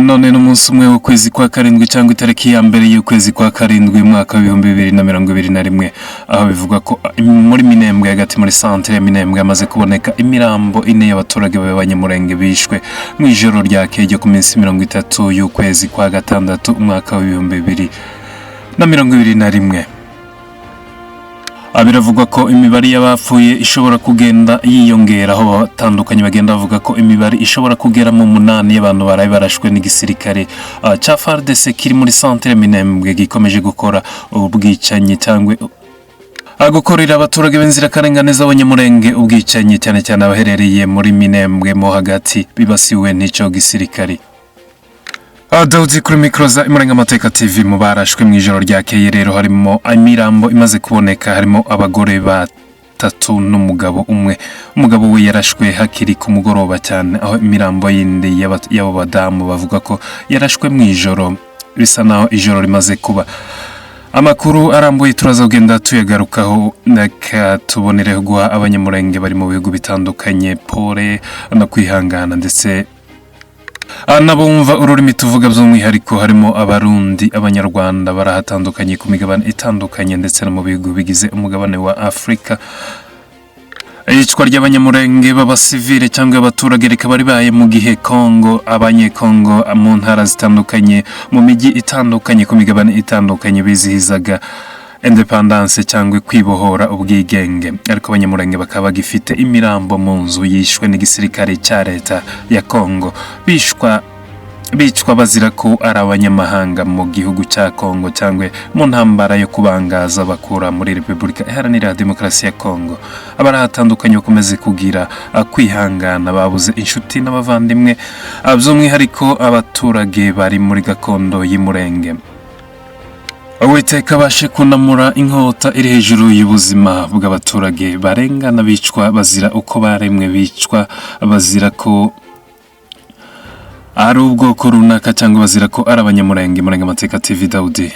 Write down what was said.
None n'umunsi umwe w'ukwezi kwa karindwi cyangwa itariki ya mbere y'ukwezi kwa karindwi, umwaka wa 2021, aho bivugwa ko muri Minembwe hagati, muri santere ya Minembwe, hamaze kuboneka imirambo ine y'abaturage b'Abanyamurenge bishwe mu ijoro ryakeye ku minsi 30 y'ukwezi kwa gatandatu, umwaka wa 2021. Biravugwa ko imibare y'abapfuye ishobora kugenda yiyongera, aho batandukanye bagenda bavuga ko imibare ishobora kugera mu munani y'abantu baraye barashwe n'igisirikare cya FARDC kiri muri santere Minembwe, gikomeje gukora ubwicanyi cyangwa gukorera abaturage b'inzirakarengane z'Abanyamurenge ubwicanyi, cyane cyane abaherereye muri Minembwe mo hagati bibasiwe n'icyo gisirikare. Dawudi kuri mikoro za Imurenga Amateka TV. Mu barashwe mu ijoro ryakeye rero harimo imirambo imaze kuboneka, harimo abagore batatu n'umugabo umwe. Umugabo we yarashwe hakiri ku mugoroba cyane, aho imirambo yindi y'abo badamu bavuga ko yarashwe mu ijoro, bisa naho ijoro rimaze kuba. Amakuru arambuye turaza kugenda tuyagarukaho. Reka tubonereho guha Abanyamurenge bari mu bihugu bitandukanye pole no kwihangana, ndetse n'abumva ururimi tuvuga by'umwihariko, harimo Abarundi, Abanyarwanda barahatandukanye ku migabane itandukanye, ndetse no mu bihugu bigize umugabane wa Afurika. Iyicwa ry'Abanyamurenge b'abasivile cyangwa abaturage rikaba ribaye mu gihe Kongo, Abanyekongo mu ntara zitandukanye, mu mijyi itandukanye, ku migabane itandukanye bizihizaga indépendance cyangwa kwibohora, ubwigenge, ariko Abanyamurenge bakaba bagifite imirambo mu nzu yishwe n'igisirikare cya leta ya Kongo, bicwa bazira ko ari abanyamahanga mu gihugu cya Kongo, cyangwa mu ntambara yo kubangaza bakura muri Repubulika Iharanira Demokarasi ya Kongo. Abari ahatandukanye bakomeze kugira kwihangana, babuze inshuti n'abavandimwe, by'umwihariko abaturage bari muri gakondo y'Imurenge. Uwiteka abashe kunamura inkota iri hejuru y'ubuzima bw'abaturage barengana, bicwa bazira uko baremwe, bicwa bazira ko ari ubwoko runaka cyangwa bazira ko ari Abanyamurenge. Murenge Amateka TV, Dawudi.